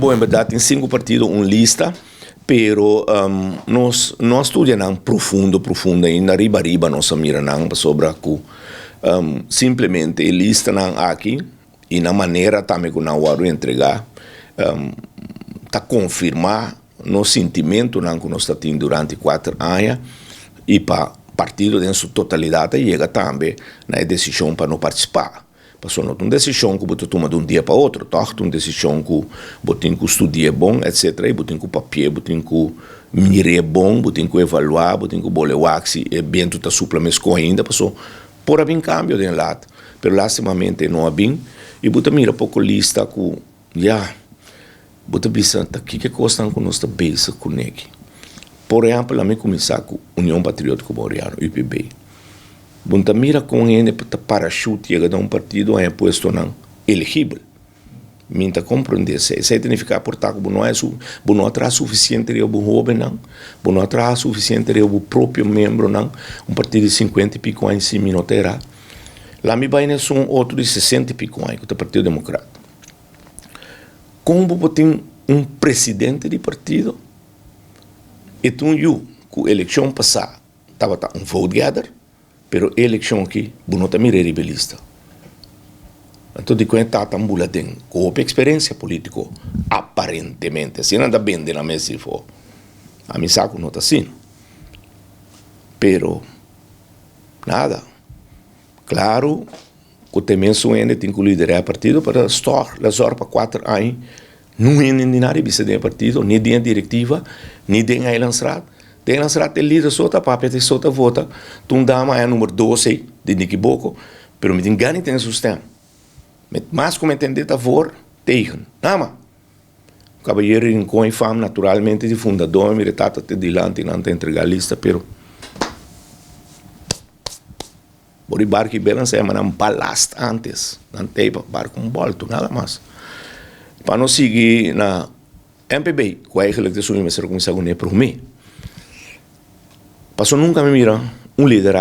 Bo, en berdat tin sinku partido un lista, pero nos no a studia nan profundo profundo ainda. Riba riba nos a mira nan, pasobra ku simplemente e listanan aki i na manera tambe ku nan wòrdu entregá ta konfirmá nos sintimentunan ku nos ta tin durante 4 aña i pa partido den su totalidat a yega tambe na e desishon pa no partisipá. Pasobra no ta un desishon ku bo ta tuma di un dia pa otro, tòg ta un desishon ku bo tin ku studia bon, etcetera, i bo tin ku papia, bo tin ku mira bon, bo tin ku evaluá, bo tin ku bolbe wak si e bientu ta supla meskos ainda, pasobra por a bin kambio den lat, pero lastimamente no a bin. I bo ta mira poko lista ku ya bo ta bisa ta kiko e kosnan ku nos ta bezig kuné aki. Por ehèmpel, ami kuminsá ku Union Patriótiko Boneriano, UPB. Bo ta mira kon hende ta parachute yega na un partido, haña puestonan eligibel. Mi ta komprondé esei. Esei ta nifiká por ta ku bo no a bo no a traha sufisiente riba bo hóbennan, bo no a traha sufisiente riba bo propio miembronan. Un partido di 50 i piko aña, si mi no ta erá. Laat mi bai na esun otro di 60 i piko aña, ku ta Partido Demokrat. Kon bo por tin un presidente di partido i ta un yu ku elekshon pasá tabata un vote getter, pero e elekshon aki bo no ta mira riba e lista? Anto dikon e tata bula den ku hopi eksperensia polítiko aparentemente? Asina nan ta bende nan mes difo. Ami sa ku no ta asina. Pero nada. Klaru ku te mesun hende tin ku liderá e partido, pero tòg la zòrg pa 4 aña no hende ni nada bisa den e partido, ni den e direktiva, ni den Eilandsraad. Den Eilandsraad e lider so ta papia, so ta vota. Ta un dama e number 12 di Nikiboko, pero mi tin gana di tene su stem. Met mas ku mi entendé ta voor, tegen. Nada. Caballero Rincon i fam naturalmente di fundador, mi tata te dilanti nan ta entregá lista, pero por e barku i bela nan sa nan ballast antes. Nan tei pa barku un bolto, nada mas. Pa nos sigui na MPB, ku eigenlijk ta sumi mester kuminsá kuné promé. Paso nunka mi mira un liderato.